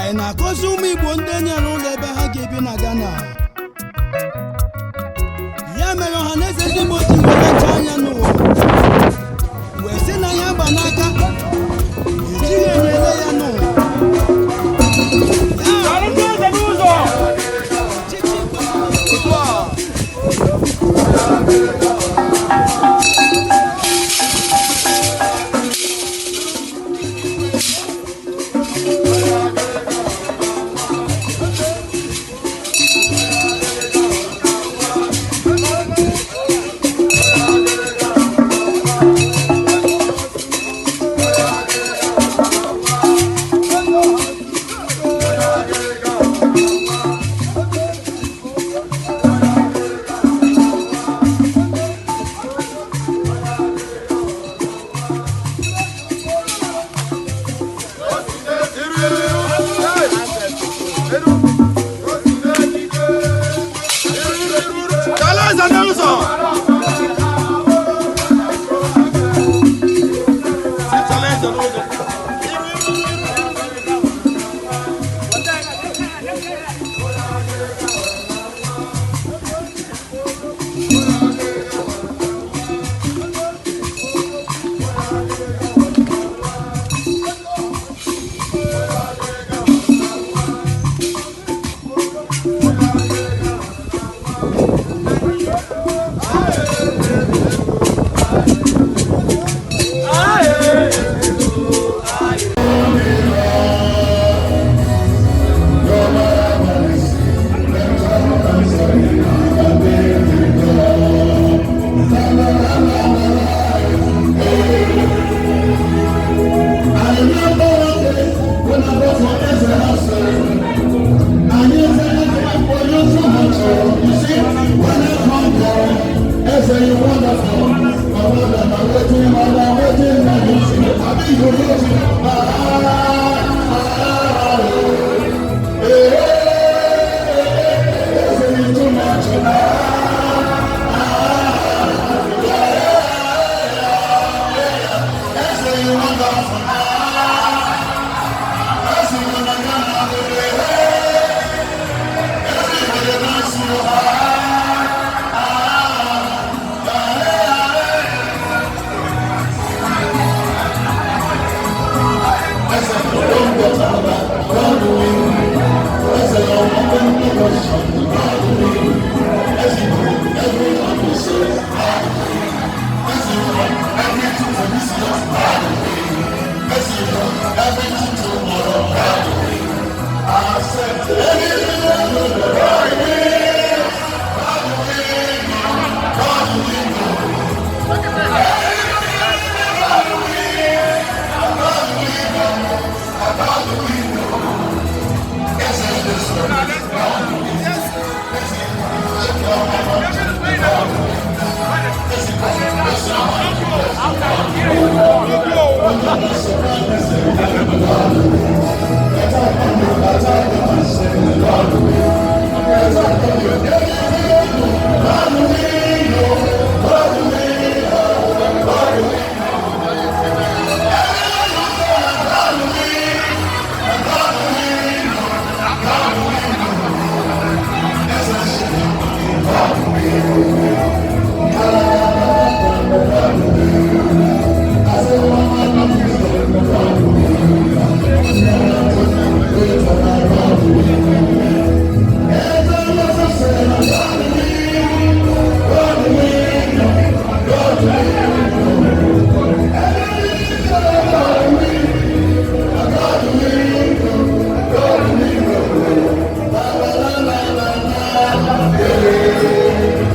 Anyị na-akọzi ụmụ Igbo ndị nyere ụlọ ebe ha ga-ebi na Ghana. Ya mere ọha na eze ndị Igbo ji welecha anya n'ụwa wee sị na ya gba n'aka ejighị enyere ya n'ụwa. Ya ọchịchị kwesịrị. Chala n'ụzọ. Chala eze n'ụzọ. I remember one day when I was for Eze house. I knew that for you so much. You see, when I come there, Eze, you wonderful. My mother, my waiting, my waiting, my waiting. I be you waiting. Ah, ah, ah, eh, eh, Eze, you too much. Ah, ah, yeah. Eze, you wonderful. Ah, Eze, you na na na, everybody dance you. Ah, ah, Eze, don't get another. God will. Eze, your open question. God will. Eze, everyone will say, God will. Eze, everything for this year, God will. Eze, everything tomorrow, God will. I said, everything God will. God will. God will.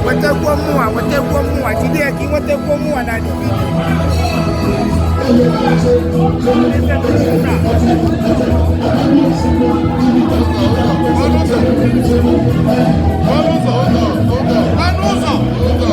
Nwetakwuo mụnwa, nwetakwuo mụnwa, jide ya ka ị nwetakwuo mụnwa na the video. Ọnụ ụzọ, ụzọ, ụzọ. Ọnụ ụzọ.